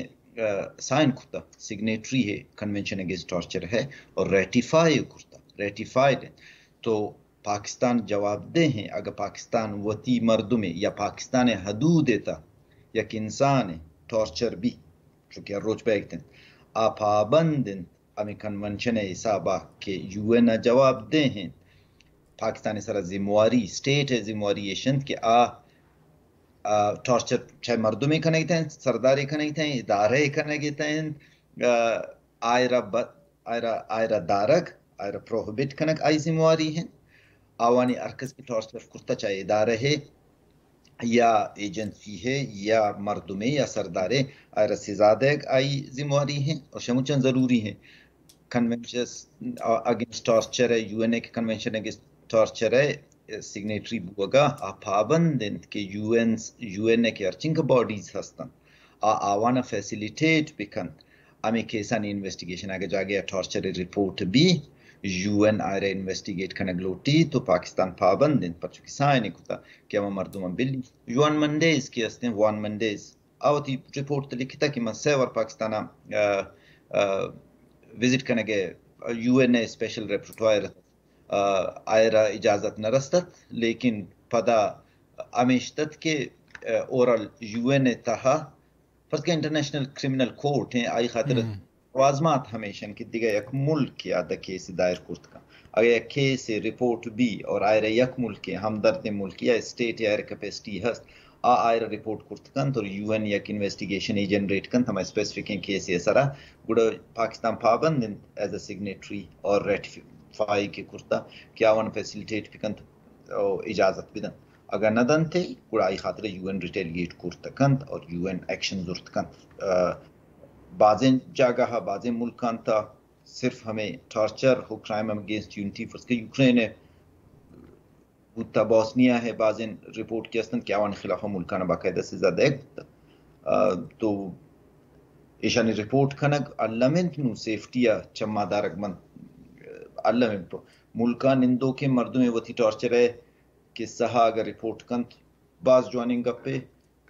سائن کتا، سگنیٹری ہے کنونشن اگینسٹ ٹارچر ہے اور ریٹیفائی کرتا، ریٹیفائیڈ ہے۔ تو پاکستان جواب دہ ہیں اگر پاکستان وتی مردمے یا پاکستان حدود تا یک انسان ٹارچر بھی چونکہ ہر روچ بیگتن آ پابند انت ہمیں کنونشن ء حساب ء کہ یو این ء جواب دہ انت۔ پاکستان ء سرا ذمہ واری، اسٹیٹ ء ذمہ واری ایش انت کہ آ، آ ٹارچر چہ مردمے کنگ ء تہ انت، سردارے کنگ ء تہ انت، ادارہ ء کنگ ء تہ انت، آ، آئرا ب-، آئرا، آئرا دارگ، آئرا پروہبٹ کنگ آئی ذمہ واری انت۔ آوانی ہر کس کہ ٹارچر کرتا چاہے ادارہ ء یا ایجنسی ہے یا مردمے یا سردارے آئرا سزا دیگ آئی ذمہ واری ہیں اور شموچن ضروری ہیں۔ کنونشن اگینسٹ ٹارچر ہے، یو این اے کے کنونشن اگینسٹ ٹارچر ہے، سگنیٹری بوگا آ پابند انت کہ یو این، یو این اے کے ہرچنگ باڈیز ہستن آ آوانا فیسیلیٹیٹ بکنت۔ ہمیں کیسانی انویسٹیگیشن اگہ جاگہ ٹارچر رپورٹ بھی یو این آئرا انویسٹیگیٹ کنگ لوٹی تو پاکستان پابند انت پرچو کہ سائن کتا کہ ہما مردم بلی۔ یوان منڈیز کہ ہستیں، وان منڈیز آ وتی رپورٹ لکھتا کہ من سہ وار پاکستان وزٹ کنگے یو این اے اسپیشل ریپورٹوائر آئرا اجازت نہ رستت، لیکن پدا ہمیشتت کہ اورال یو این اے تہا فرض کہ انٹرنیشنل کرمنل کورٹ ہیں آئی خاطر لوازمات ہمیشن کہ دیگہ یک ملک یا دا کیس دائر کرت کن۔ اگر یک کیس رپورٹ بھی اور آئرا یک ملک ہمدرد ملک یا اسٹیٹ یا کیپیسٹی ہست آ آئرا رپورٹ کرت کنت اور یو این یک انویسٹیگیشن ای جنریٹ کنت ہما اسپیسیفک کیس سرا، گڑا پاکستان پابند انت ایز اے سگنیٹری اور ریٹیفائی کے کرتا کہ آوان فیسیلیٹیٹ بکنت او اجازت بدنت۔ اگاں نہ دنت گڑا آئی خاطر یو این ریٹیلیٹ کرت کنت اور یو این ایکشن زرت کنت۔ بازیں جاگہ بازیں ملکان تا صرف ہمیں ٹارچر ہو کرائم اگینسٹ ہیومنٹی فرض کہ یوکرین بوتا، بوسنیا ہے بازیں رپورٹ کہ استن کہ آوان خلاف ملکان باقاعدہ سزا دیگ بوتا۔ آ، تو ایشانی رپورٹ کنگ الم انت، نوں سیفٹی ءَ چماں دارگ من الم انت۔ ملکاں نندوکیں مردمے وتی ٹارچر ءِ قصہ ءَ اگاں رپورٹ کنت، باز جوانیں گپے،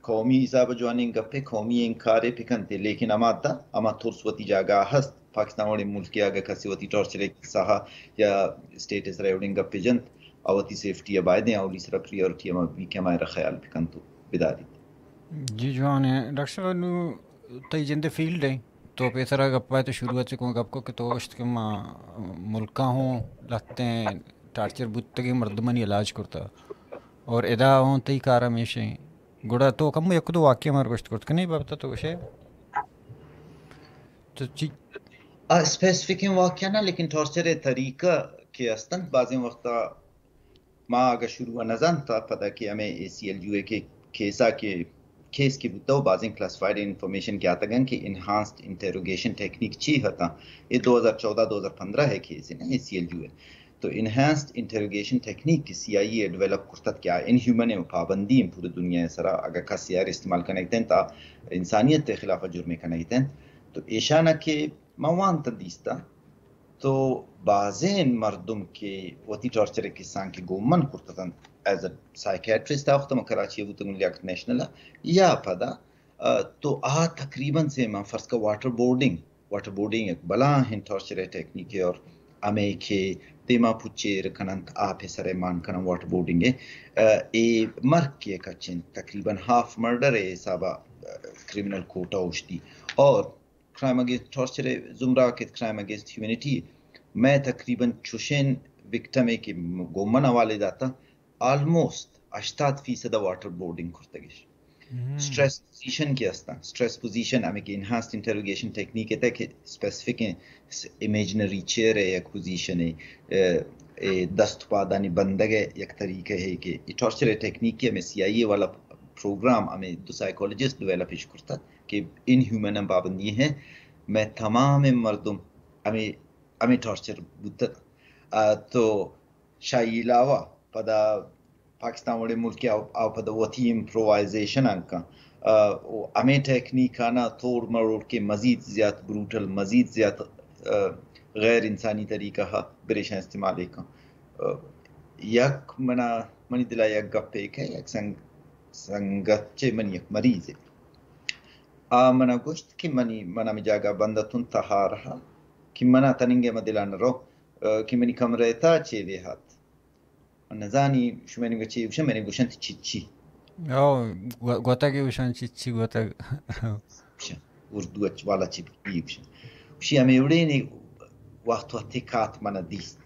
قومی حساب ءَ جوانیں گپے، قومی انکارے بکنت، لیکن ہما دا، ہما ترس وتی جاگہ ءَ ہست۔ پاکستان وڑیں ملکے اگاں کسے وتی ٹارچر ءِ قصہ ءَ یا اسٹیٹ ءِ سرا اے وڑیں گپے جنت، آ وتی سیفٹی ءَ بایدیں اولی سرا پریورٹی ہما بی کہ ہما ءَ را خیال بکنت و بداریت۔ جی جوان ہے۔ ڈاکٹر صاحب، نوں تئی جند فیلڈ ہے، تو پیسرا گپا تو شروعات سے کون گپ کو کہ تو گوشت کہ ما ملکا ہوں لہتیں ٹارچر بوتگیں مردمانی علاج کرتا اور ادا ہوں تئی کار ہمیش ہیں۔ گڑا تو کم یک دو واقعہ مار گوشت کرت کہ نہیں بابتا تو گوشے تو چی؟ آ، اسپیسیفک واقعہ نہ، لیکن ٹارچر طریقہ کہ استنت بازیں وقتا ما اگہ شروع ءَ نہ زانت، پدا کہ ہمے اے سی ایل یو اے کہ کیسا کہ کیس کہ بوتا و بازیں کلاسیفائیڈ انفارمیشن کہ آتگن کہ انہانسڈ انٹروگیشن ٹیکنیک چی ہتا، اے دو ہزار چودہ دو ہزار پندرہ ہے کیس ہے نا اے سی ایل یو اے۔ تو انہانسڈ انٹروگیشن ٹیکنیک کہ سی آئی اے ڈیولپ کرتت کہ آ ان ہیومن پابندی ہیں پوری دنیا سرا، اگہ کس یار استعمال کنگتن تا انسانیت خلاف جرم کنگتن۔ تو ایشانا کہ ما وانت دیستا تو بازیں مردم کہ وتی ٹارچر ءِ قصہاں کہ گوں من کرتتنت، ایز اے سائیکیٹرسٹ آ وقت من کراچی ءَ بوتگوں لیاقت نیشنل ءَ، یا پدا، آ، تو آ تقریباً سے من فرض کا واٹر بورڈنگ، واٹر بورڈنگ یک بلاہیں ٹارچر ءِ ٹیکنیک ہے اور ہمے کہ دیما پچے ایر کننت، آپ ءِ سر ءَ مان کنن واٹر بورڈنگ ہے، آ، اے مرگ کہ کچن تقریباً ہاف مرڈر ءِ حساب ءَ، آ، کریمنل کورٹ ءَ اوشتی اور کرائم اگینسٹ ٹارچر ءِ زمرہ کہ کرائم اگینسٹ ہیومینٹی، مئے تقریباً چوشیں وکٹم ءَ کہ گوں من حوالے داتا، آلموسٹ ہشتاد فیصد واٹر بورڈنگ کرتگش۔ اسٹریس پوزیشن کہ استاں، اسٹریس پوزیشن ہمیں کہ انہانسڈ انٹروگیشن ٹیکنیک ہے کہ اسپیسیفک ہیں، امیجنری چیئر ہے یک پوزیشن ہے، اے، اے دست پادانی بندگ ہے یک طریقہ ہے کہ یہ ٹارچر ٹیکنیک کہ ہمیں سی آئی اے والا پروگرام ہمیں دو سائیکولوجسٹ ڈیولپ اش کرتا کہ ان ہیومن پابندی ہیں، میں تمام مردم ہمیں، ہمیں ٹارچر بوتت۔ آ، تو شاہی علاوہ پدا پاکستان وڑے ملک آ، آ پدا وتی امپرووائزیشن انکا۔ آ، و ہمیں ٹیکنیک آنا توڑ مروڑ کے مزید زیات بروٹل، مزید زیات، آ، غیر انسانی طریقہ ہا بریشاں استعمال کن۔ آ، یک منا، منی دلا یک گپ ایک ہے، یک سنگ سنگت چہ منی یک مریضے۔ آ منا گوشت کہ منی، من ہمے جاگہ بند اتوں تہار ہا کہ منا تننگے ما دلا نہ رو، آ، کہ منی کمرہ تا چے بے ہات۔ من نزانی شمئے نیمگا چے گوشن، منی گوشنت چچی۔ او، گو-، گوتگ گوشن چچی گوتگ۔ گوشن، اردو اچ والا چچی گوشن۔ گوشی ہمے وڑے نی وقت وقت کات منا دیست۔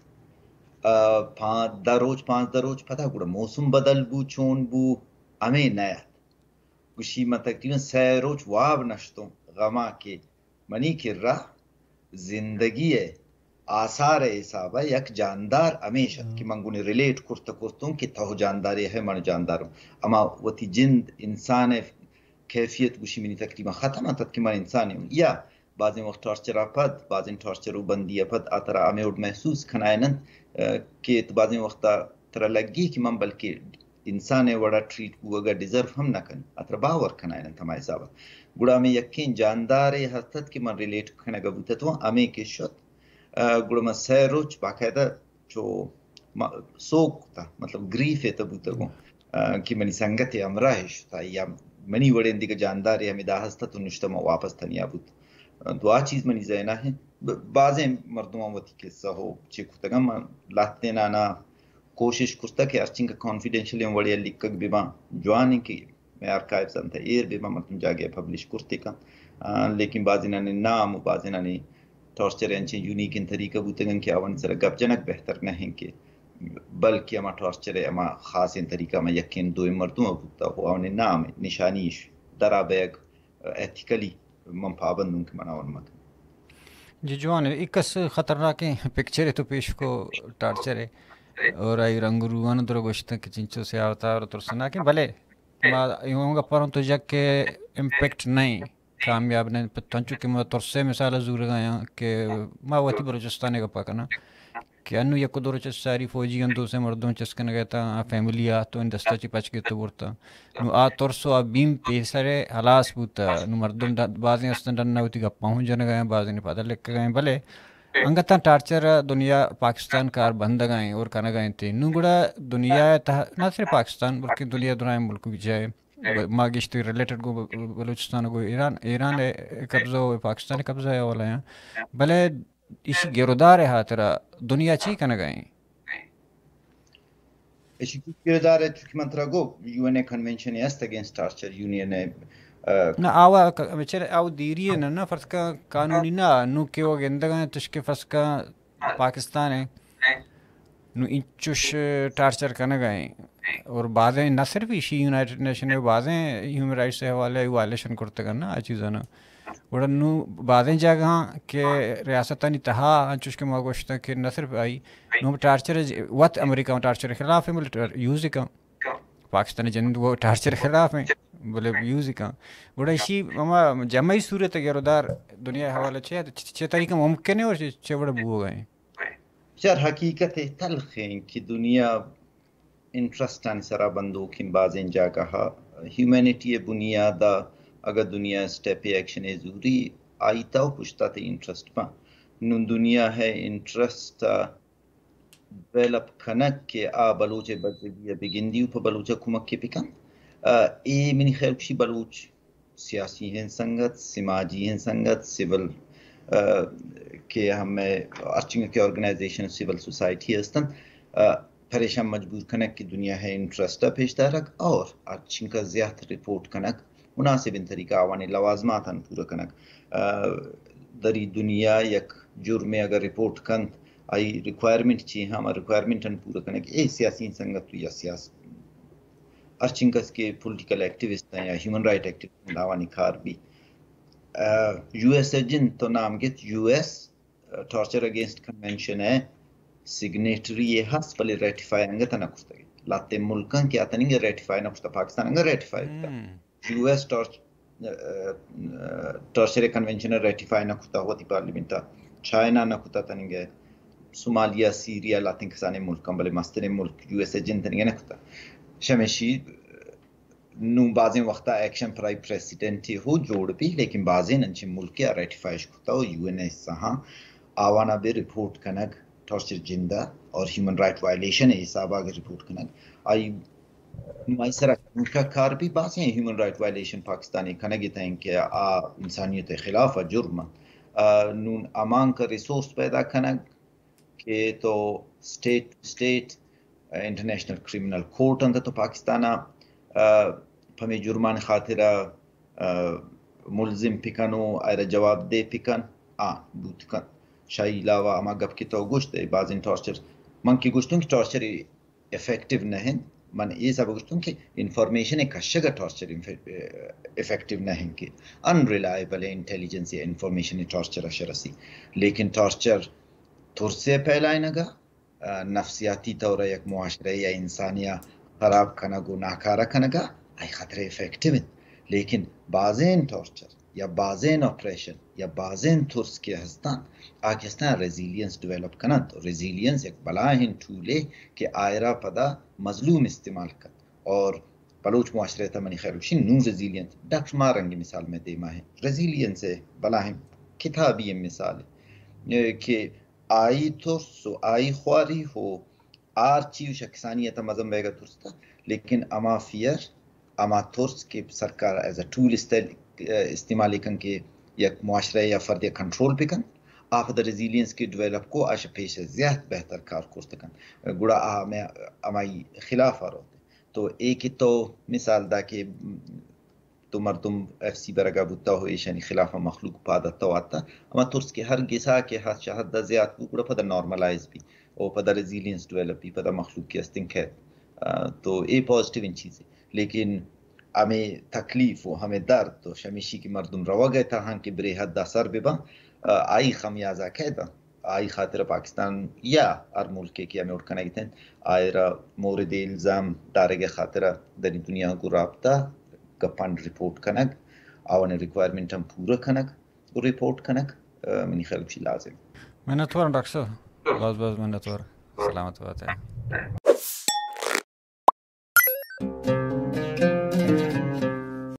آ، پانزدہ روچ، پانزدہ روچ پدا گڑا موسم بدل بو، چون بو، ہمے نیات۔ گوشی، من تقریباً سئے روچ واب نشتوں، غما کہ منی کرا زندگی ءِ آثار ءِ حساب ءَ یک جاندار ہمیش ات کہ من گونی ریلیٹ کرت کرتوں کہ تو جاندارے ہے، من جانداروں۔ اما وتی جند انسان ءِ کیفیت گوشی منی تقریباً ختم ات کہ من انسانے ہوں۔ یا بازیں وقت ٹارچر ءَ پد، بازیں ٹارچر و بندی ءَ پد آ ترا ہمے وڑ محسوس کنائیننت، آ، کہ تو بازیں وقت ءَ ترا لگی کہ من بلکہ انسان ءِ وڑا ٹریٹ بوگ ءَ ڈیزرو ہم نہ کنی، آ ترا باور کنائیننت ہما حساب ءَ۔ گڑا ہمے یکیں جاندارے ہست ات کہ من ریلیٹ کنگ ءَ بوتتوں، ہمے کہ شت، آ، گڑا من سئے روچ باقاعدہ چو ما-، سوگ کتا، مطلب گریف ءِ تہ بوتگوں، آ، کہ منی سنگت ءِ ہمراہ شتا یا منی وڑیں دگہ جاندارے ہمے دا ہست ات و نشتہ ما واپس تنیا بوت۔ آ، تو آ چیز منی ذہن ءَ ہیں۔ ب-، بازیں مردماں وتی قصہ ہو چے کتگاں، من لہتینانا کوشش کرتا کہ ہرچنکہ کانفیڈینشل وڑے لکھگ بباں، جوان ہیں کہ مئے آرکائیوز انت ایر بباں، مردم جاگہ پبلش کرتے کن۔ آ، لیکن بازینانی نام و بازینانی ٹارچر انچیں یونیکیں طریقہ بوتگن کہ آوانی سرا گپ جنگ بہتر نہ ہیں کہ بلکہ ہما ٹارچر ہما خاصیں طریقہ ہما یکیں دوئیں مردم بوتا و آوانی نام نشانیش درا بیگ ایتھیکلی من پابند ہوں کہ من آوان مکن۔ جی جوان ہے، ایک کس خطرناکیں پکچر ہے تو پیش کو ٹارچر ہے اور آئی رنگ روان در گوشتن کہ چنچو سیاہ تار و ترسناکیں، بلے ما ایوان گپاروں تو جگ کہ امپیکٹ نہیں، کامیاب نہیں، پہ تنچو کہ ما ترسے مثال زورگا یاں کہ ما وتی بلوچستان گپا کنا۔ کہ انوں یک دو روچ ساری فوجی اندوسیں مردم چست کنگ ءَ اتاں، آ فیملی آ تو ان دستا چی پچ گپت و برتاں۔ نوں آ ترس و آ بیم پیسر ءَ ہلاس بوتا۔ نوں مردم ڈ-، بازیں استن ڈن وتی گپاں ہوں جنگ ءَ، بازیں پدا لکھگ ءَ، بلے انگتاں ٹارچر ءَ دنیا پاکستان کار بندگ ءَ اور کنگ ءَ انت۔ نوں گڑا دنیا ءِ تہ، نہ صرف پاکستان بلکہ دنیا درائیں ملک جائے، ما گشتی ریلیٹڈ گو بلوچستان گو ایران، ایران ءِ قبضہ و پاکستان ءِ قبضہ ءِ حوالہ ءَ، بلے ایشی گرودار ءِ ہاترا دنیا چی کنگ ءَ ایں؟ ایشی کردار ءَ چونکہ من ترا گو یو این اے کنونشن است اگینسٹ ٹارچر یونین ءَ، آ، نہ، آوا ک-، بچار آو دیری ءَ نہ، نہ، فرض کن قانونی نہ، نوں کہ وہ گندگ ءَ تشکہ فرض کن پاکستان ءَ نوں انچوش ٹارچر کنگ ءَ ایں۔ اور بازیں، نہ صرف ایشی، یونائیٹڈ نیشن ءَ بازیں ہیومن رائٹس ءِ حوالہ ءَ وائلیشن کرتگ نا آ چیزاں نا۔ گڑا نوں بازیں جاگہاں کہ ریاستانی تہا انچوش کہ ما گوشتگ کہ نہ صرف آئی، نوں ٹارچر وت امریکہ ٹارچر خلاف ہیں، بلے یوز کن۔ پاکستان جند وہ ٹارچر خلاف ہیں، بلے یوز کن۔ گڑا ایشی ہما جمعی صورت ءَ گرودار دنیا ءِ حوالہ چہ، چہ طریقہ ممکن ہے اور چہ، چہ وڑ بوگ ءَ ایں؟ چر حقیقت تلخ ہیں کہ دنیا انٹرسٹ آنی سرا بندوکیں بازیں جاگہ ءَ ہیومینٹی ءِ بنیاد ءَ اگاں دنیا اسٹیپ ایکشن ءَ زوری، آئی تو پشتا تئی انٹرسٹ پاں۔ نوں دنیا ءِ انٹرسٹ ءَ ڈیولپ کنگ کہ آ بلوچ ءِ بزگی ءَ بگندی و پہ بلوچ ءَ کمک ءَ بکن۔ آ، اے منی خیال گوشی بلوچ سیاسی ہیں سنگت، سماجی ہیں سنگت، سول، آ، کہ ہمیں ہرچنگ کہ آرگنائزیشن سول سوسائٹی ہستن، آ، پریشان مجبور کنگ کہ دنیا ءِ انٹرسٹ ءَ پیش دارگ اور ہرچنگ کہ زیات رپورٹ کنگ، مناسبیں طریقہ آوانی لوازماتاں پورا کنگ۔ آ، دری دنیا یک جرمے اگر رپورٹ کنت، آئی ریکوائرمنٹ چی ہم ریکوائرمنٹاں پورا کنگ، اے سیاسی سنگت یا سیاس-، ہرچنگ کس کہ پولیٹیکل ایکٹیوسٹ ہیں یا ہیومن رائٹ ایکٹیوسٹ ہیں، آوانی کار بی۔ آ، یو ایس ءِ جند تو نام گت، U S torture against convention ءِ سگنیٹری ءَ ہست، بلے ریٹیفائی انگت نہ کرتگ۔ لہتیں ملکاں کہ آتنگ ریٹیفائی نہ کرتگ، پاکستان انگت ریٹیفائی کرتگ۔ U S torch-, torture convention ءَ ریٹیفائی نہ کرتگ وتی پارلیمنٹ ءَ، چائنا نہ کرتگ تنگ ءَ، صومالیہ، سیریا، لہتیں کسانیں ملکاں، بلے مستریں ملک یو ایس ءِ جند تنگ ءَ نہ کرتگ۔ شمیشی نوں بازیں وقتا ایکشن پرائی پریسیڈنٹ ہو جوڑ بی، لیکن بازیں انچیں ملک ءَ ریٹیفائیش کرتگ و یو این ءِ حصہ ہاں آوانا بہ رپورٹ کنگ، ٹارچر جندہ اور ہیومن رائٹ وائلیشن ءِ حساب ءَ اگر رپورٹ کنگ، آئی مئے سرا کمکہ کار بی۔ بازیں ہیومن رائٹ وائلیشن پاکستان ءَ کنگ ءَ تنگ کہ آ انسانیت ءِ خلاف ءَ جرم انت۔ آ، نون امان کا ریسورس پیدا کنگ کہ تو state, state international criminal court انت تو پاکستان ءَ، آ، پمے جرمان خاطر ءَ، آ، ملزم پکن و آئرا جواب دے پکن، آ، بوت کن۔ شاہی علاوہ ہما گپ کہ تو گوشت، بازیں ٹارچر، من کہ گوشتوں کہ ٹارچر افیکٹیو نہ انت، من اے سبب گوشتوں کہ انفارمیشن کشگ ءَ ٹارچر انف-، افیکٹیو نہ انت کہ ان ریلائبل انٹیلیجنس یا انفارمیشن ٹارچر ءَ شرسی، لیکن ٹارچر ترس ءِ پھیلائینگ ءَ، آ، نفسیاتی طور ءَ یک معاشرہ یا انسانی ءَ خراب کنگ و ناکارہ کنگ ءَ آئی خاطر افیکٹیو انت، لیکن بازیں ٹارچر یا بازیں آپریشن یا بازیں ترس کہ ہستاں، آ کہ ہستاں ریزیلینس ڈیولپ کننت۔ ریزیلینس یک بلاہیں ٹولے کہ آئرا پدا مظلوم استعمال کنت اور بلوچ معاشرہ تہ منی خیال گوشی نوں ریزیلینس، ڈاکٹر ماہ رنگی مثال میں دیما ہے، ریزیلینس ہے بلاہیں کتابی مثال ہے کہ آئی ترس و آئی خواری ہو آر چی و شکسانی ءِ تہ مزن بیگ ءَ ترس اتہ، لیکن ہما فیئر، ہما ترس کہ سرکار ایز اے ٹول استعمال کن کہ یک معاشرہ یا فرد ءَ کنٹرول بکن، آ پدا ریزیلینس کہ ڈیولپ کو، آ شہ پیش زیات بہتر کار کرت کن۔ گڑا آ ہمے، ہمائی خلاف ءَ روت۔ تو اے کہ تو مثال دا کہ تو مردم ایف سی برگا بوتا ہو ایشانی خلاف مخلوق پاد اتو آتا، ہما ترس کہ ہر گسا کہ حد شہ حد زیات بو، گڑا پدا نارملائز بی، او پدا ریزیلینس ڈیولپ بی، پدا مخلوق کہ استیں کیت۔ آ، تو اے پازیٹیو ان چیزے۔ لیکن ہمے تکلیف و ہمے درد و شمیشی کہ مردم روگ ءَ تہاں کہ برے حد سر بباں، آ، آئی خمیازہ کئے داں؟ آئی خاطر پاکستان یا ہر ملکے کہ ہمے وڑ کنگ اتنت، آئرا مورد الزام دارگ ءِ خاطر دنی دنیا گوں رابطہ، گپان رپورٹ کنگ، آوانی ریکوائرمنٹاں پورا کنگ و رپورٹ کنگ، آ، منی خیال گوشی لازم۔ منتوار ڈاکٹر صاحب۔ باز باز منتوار. سلامت بات ئے.